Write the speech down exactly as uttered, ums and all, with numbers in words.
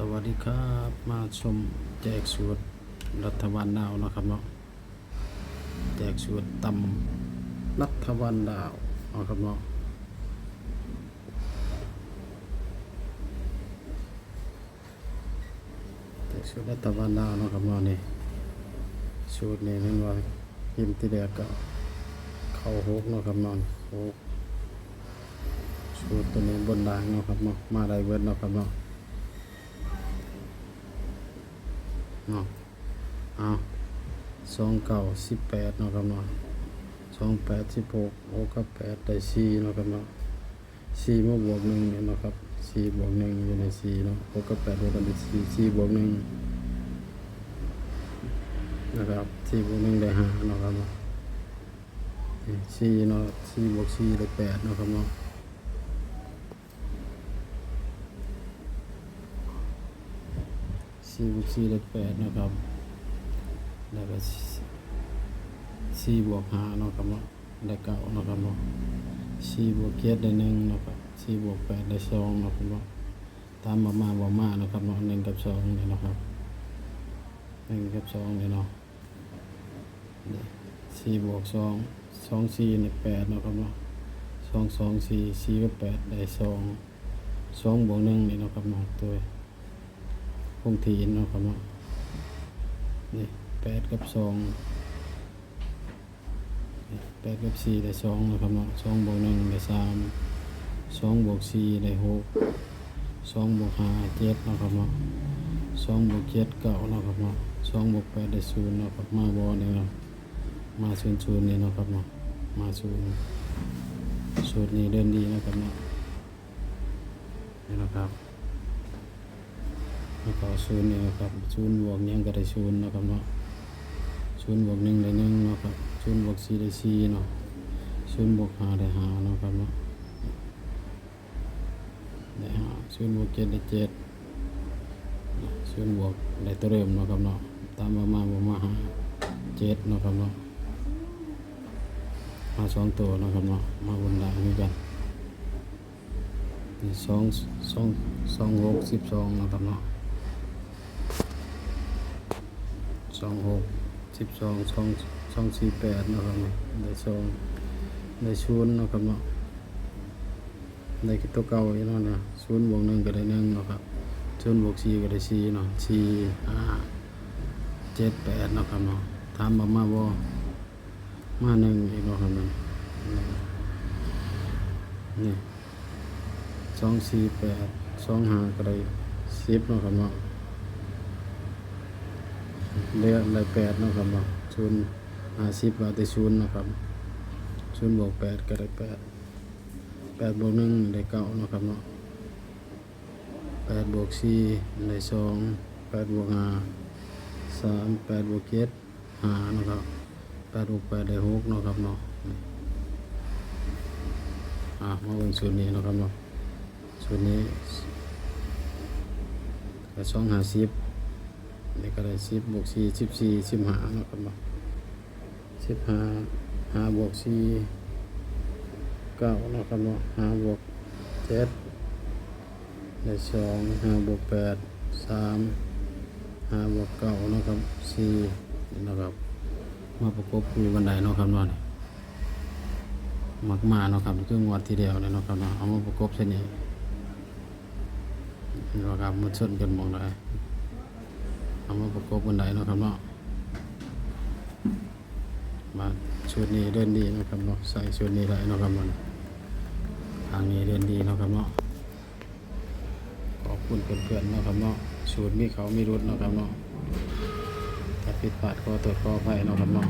สวัสดีครับ มาชมแจกสูตรรัฐบาลลาวเนาะครับเนาะ แจกสูตรตำรัฐบาลลาวเนาะครับเนาะ แจกสูตรรัฐบาลลาวเนาะครับเนาะ นี่ สูตรนี้แม่นว่า พิมพ์ที่แรกก็เข้าหกเนาะครับเนาะ หก สูตรตัวนี้บนล่างเนาะครับเนาะ มาได้เบิดเนาะครับเนาะ เนาะ เอา สองเก้า สิบแปดเนาะครับเนาะ สองแปด สิบหก หกกับแปดได้สี่เนาะครับเนาะ สี่มาบวกหนึ่งเนี่ยเนาะครับ สี่บวกหนึ่งอยู่ในสี่เนาะ หกกับแปดบวกกันเป็นสี่ สี่บวกหนึ่งนะครับ สี่บวกหนึ่งได้ห้าเนาะครับเนาะ นี่ สี่เนาะ สี่บวกสี่ได้แปดเนาะครับเนาะ สี่บวกสี่ได้แปดเนาะครับ แล้วก็ สี่บวกห้าเนาะครับเนาะ ได้เก้าเนาะครับเนาะ สี่บวกเจ็ดได้หนึ่งเนาะครับ สี่บวกแปดได้สองเนาะครับเนาะ ตามมามาบ่มาเนาะครับเนาะ หนึ่งกับสองเนี่ยเนาะครับ หนึ่งกับสองเนี่ยเนาะ สี่บวกสอง สองสี่นี่แปดเนาะครับเนาะ สองสองสี่ สี่กับแปดได้สอง สองบวกหนึ่งนี่เนาะครับเนาะ ตัวคงที่เนาะครับเนาะ นี่ แปดกับสอง นี่ แปดกับสี่ได้สองเนาะครับเนาะ สองบวกหนึ่งได้สาม สองบวกสี่ได้หก สองบวกห้าเจ็ดเนาะครับเนาะ สองบวกเจ็ดเก้าเนาะครับเนาะ สองบวกแปดได้ศูนย์เนาะครับ มาบ่เนี่ยเนาะ มาศูนย์ศูนย์นี่เนาะครับเนาะ มาศูนย์ สูตรนี้เด่นดีเนาะครับเนาะ นี่นะครับ แล้วก็ศูนย์นี่นะครับ ศูนย์บวกหยังก็ได้ศูนย์เนาะครับเนาะ ศูนย์บวกหนึ่งได้หนึ่งเนาะครับ ศูนย์บวกสี่ได้สี่เนาะ ศูนย์บวกห้าได้ห้าเนาะครับเนาะ ได้ห้า ศูนย์บวกเจ็ดได้เจ็ด ศูนย์บวกได้ตัวเดิมเนาะครับเนาะ ตามมามาบ่มาห้า เจ็ดเนาะครับเนาะ มาสองตัวเนาะครับเนาะ มาบนล่างคือกัน นี่ สอง สอง สองหก สิบสองเนาะครับเนาะ สองหก สิบสอง สอง สองสี่แปดเนาะครับเนาะ ได้สอง ได้ศูนย์เนาะครับเนาะ ได้ตัวเก่าอยู่เนาะนะ ศูนย์บวกหนึ่งก็ได้หนึ่งเนาะครับ ศูนย์บวกสี่ก็ได้สี่เนาะ สี่ ห้า เจ็ด แปดเนาะครับเนาะ ถามว่ามาบ่ มาหนึ่งอีกเนาะครับเนาะ นี่ สองสี่แปด สองห้าก็ได้สิบเนาะครับเนาะ ได้ ได้แปดเนาะครับเนาะ ศูนย์ ห้าสิบก็ได้ศูนย์เนาะครับ ศูนย์บวกแปดก็ได้แปด แปดบวกหนึ่งได้เก้าเนาะครับเนาะ แปดบวกสี่ได้สอง แปดบวกห้า สาม แปดบวกเจ็ด ห้าเนาะครับ แปดบวกแปดได้หกเนาะครับเนาะ นี่ อ่ะ มาเบิ่งสูตรนี้เนาะครับเนาะ สูตรนี้ก็สองห้าสิบ นี่ก็ได้สิบบวกสี่ สิบสี่ สิบห้าเนาะครับเนาะ สิบห้า ห้าบวกสี่ เก้าเนาะครับเนาะ ห้าบวกเจ็ด ได้สอง ห้าบวกแปด สาม ห้าบวกเก้าเนาะครับ สี่ นี่นะครับ มาประกบคู่กันได้เนาะครับเนาะ นี่ มักมาเนาะครับ คืองวดที่แล้วเนี่ยเนาะครับเนาะ เอามาประกบใส่นี่ นี่เนาะครับ มันชนกันหม่องใด เอามาประกบกันได้เนาะครับเนาะ มาชุดนี้เด่นดีเนาะครับเนาะ ใส่ชุดนี้ได้เนาะครับมัน ทางนี้เด่นดีเนาะครับเนาะ ขอบคุณเพื่อนๆเนาะครับเนาะ สูตรมีเขามีรุดเนาะครับเนาะ ถ้าผิดพลาดขอโทษขออภัยเนาะครับเนาะ